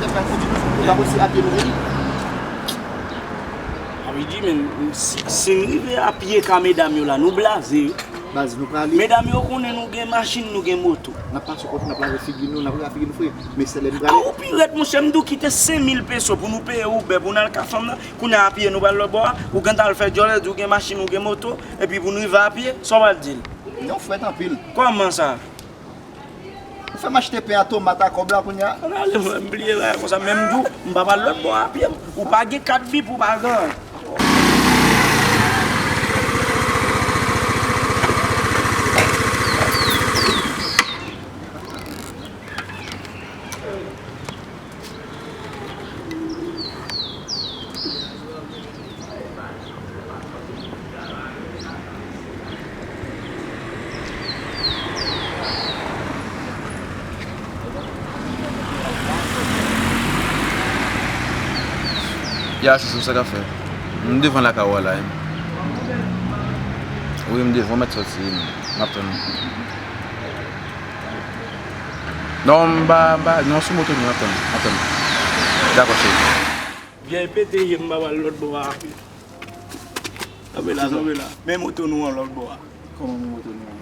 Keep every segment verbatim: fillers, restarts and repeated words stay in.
Ou pa posib a pye nou vini. Avidi, men, si, si n rive a pye ka medam yo la, nou blaze wi. Baz, nou prale. Medam yo konnen nou gen machin, nou gen moto. N ap pase kot, n ap lave figi nou, n ap lave figi nou fre. Men sèlè nou prale. A, ou pi rèd, monchè, m di w kite senk mil peso pou nou peye Uber, pou n al ka fanm nan. Kounye a, a pye nou pral lòt bò a, ou gentan al fè djòlè, di w gen machin, ou gen moto, epi pou n rive a pye, sa w pral di l? Non, frèt anpil. Kòman sa? Ou fè m achte pen a tomat a kòb la kounye a? Rale mwen, m bliye bagay konsa, men m di w, m pa pral lòt bò a pye m. Ou pa gen kat bip, ou pa gen anyen. Ya, se sa k ap fè. M devan lakay ou a la, wi. Wi, m devan, w mèt sòti, wi. M ap tann ou. Non, m pa, m pa, non, sou moto nou, m ap tann ou, m ap tann ou. Dakò, cheri. Vyèy pete ye, m pa pral lòt bò a. Kanpe la, kanpe la. Men moto nou an lòt bò a. Kòman men moto nou an?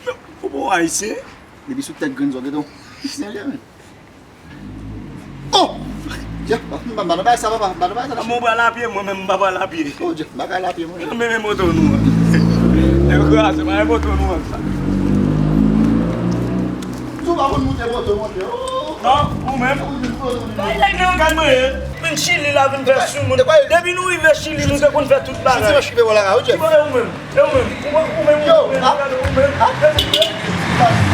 Men, ou pa w ayisyen? Depi sou tèt grenn zò, gentan. Ayisyen li ye, men. Oh! Jeff, m pa nan bagay sa, papa. M pa nan bagay sa. Mwen pral apye, mwen menm, m pa pral apye. Oh, Jeff, m pa ka al apye, mwen. Men, men moto nou an. Nèg kraze, men moto nou an sa. Ou pa konn moute moto, monchè. Oh! Non, ou menm. Bay nèg nan gad mwen ye. Vin Chili la, vin fè sou moun. Depi nou rive Chili, nou te konn fè tout bagay. Chili, mwen chipe wè la, ou Jeff. Ki bagay ou menm? E ou menm? Ou menm, ou menm, ou menm, ou menm, ou menm.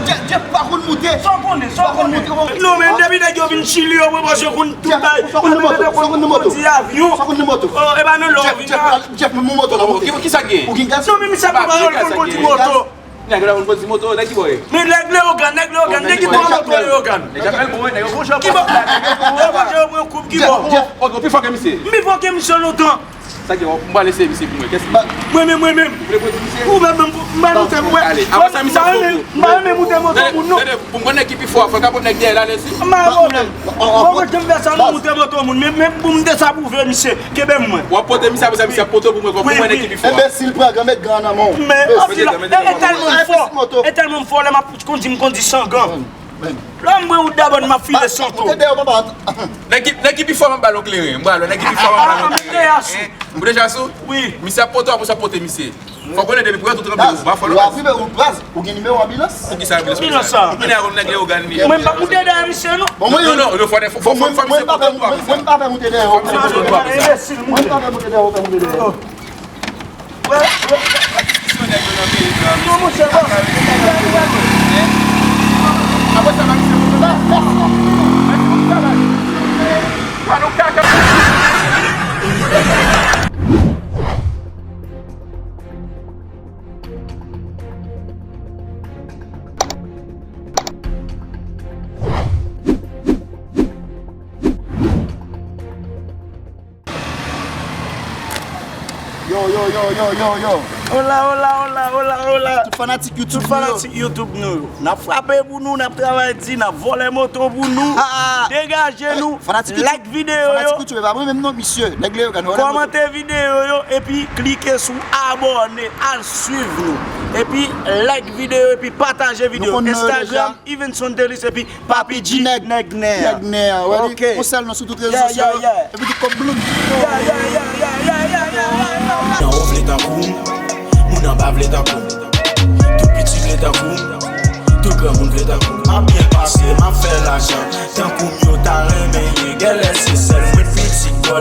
Jeff, Jeff pa konn moute. Sa w konnen, sa w konnen. Non, men depi nèg yo vin Chili, yo pran pòz yo konn tout bagay. Ou menm te konn kondi avyon. Sa w konn nan moto? Oh, e pa nan lè w vin la. Jeff, men moto la, moute. Ki, ki sa k gen? Ou gen gaz? Non, men misye pa konn kondi moto. Nèg la konn kondi moto, nèg ki bò ye? Men nèg Leyogàn, nèg Leyogàn, nèg ki pran moto Leyogàn. Nèg apèl bon, nèg yo bon jan. Ki bò? Nèg yo bon jan, yo pran koup, ki bò? Jeff, ou, ou pi fò ke misye. M pi fò ke misye lontan. Sa gen, m pral eseye misye pou mwen. Kès li? Mwen menm, mwen menm. Ou vle pran misye? Ou menm, menm, m pa moute, mwen. Ale, avan sa, misye ap fè w. M pa renmen moute moto moun, non. Tande, tande, pou m konn nèg ki pi fò, fò l ka pot nèg dèyè l alèz, wi. M pa gen pwoblèm. Mwen, mwen, janm fè sa, non, moute moto moun. Men, men, pou m desapwouve misye, kenbe m, mwen. W ap pote misye, apre sa, misye ap pote w pou mwen, pou mwen nèg ki pi fò. Enbesil, pran gran mèt gran nan men w. Men, anpil, e tèlman m fò, e tèlman m fò, lè m ap kondi, m kondi san gan. Lè m bwè wout dabòn, m ap file san tou. Moute dèyè w, papa. Nèg ki, nèg ki pi fò, m ap ba l yon kleren. M ba l, nèg ki pi fò, m ap ba l yon kleren. Ou deja sou? Wi. Misye ap pote w, apre sa ap pote misye. Fò konnen depi pou tout tranble ou pa fò lòt. Ou gen nimewo anbilans? Pou ki sa anbilans? Anbilans sa. Ou konnen avèk nèg Leyogàn li. Mwen m pa moute dèyè misye non. Non, non, non, fò, fò, fò, fò misye pote w tou apre sa. Mwen m pa fè moute dèyè ou. Fò misye pote w tou apre sa. Mwen m pa fè moute dèyè ou, fè moute dèyè ou. Non, monchè, bon. Apre sa, misye pote w. Mèsi pou travay. Pa nou kaka. Yo, yo, yo, yo, yo, yo. Hola, hola, hola, hola, hola. Tout fanatik YouTube nou yo. Tout fanatik YouTube nou yo. N ap frape pou nou, n ap travay di, n ap vòlè moto pou nou. Ah, ah. Degaje nou. Fanatik YouTube. Like videyo yo. Fanatik YouTube, e pa mwen menm non, misye. Nèg Leyogàn, whatever. Kòmante videyo yo, epi klike sou abòne, al swiv nou. Epi like videyo, epi pataje videyo. Nou konn nou yo deja. Instagram, Evenson Delis, epi Papi G, Nèg Nè. Nèg Nè, wè li. Ok. Yon sèl non sou tout rezo sosyo yo. Yeah, yeah, yeah. Epi tout kòb bloud. Yeah, yeah, yeah. Nan ou vle tankou m, moun anba vle tankou m. Tout piti vle tankou m, tout granmoun vle tankou m. M ap byen pase, m ap fè lajan. Tankou m yo ta renmen ye, genlè se sa.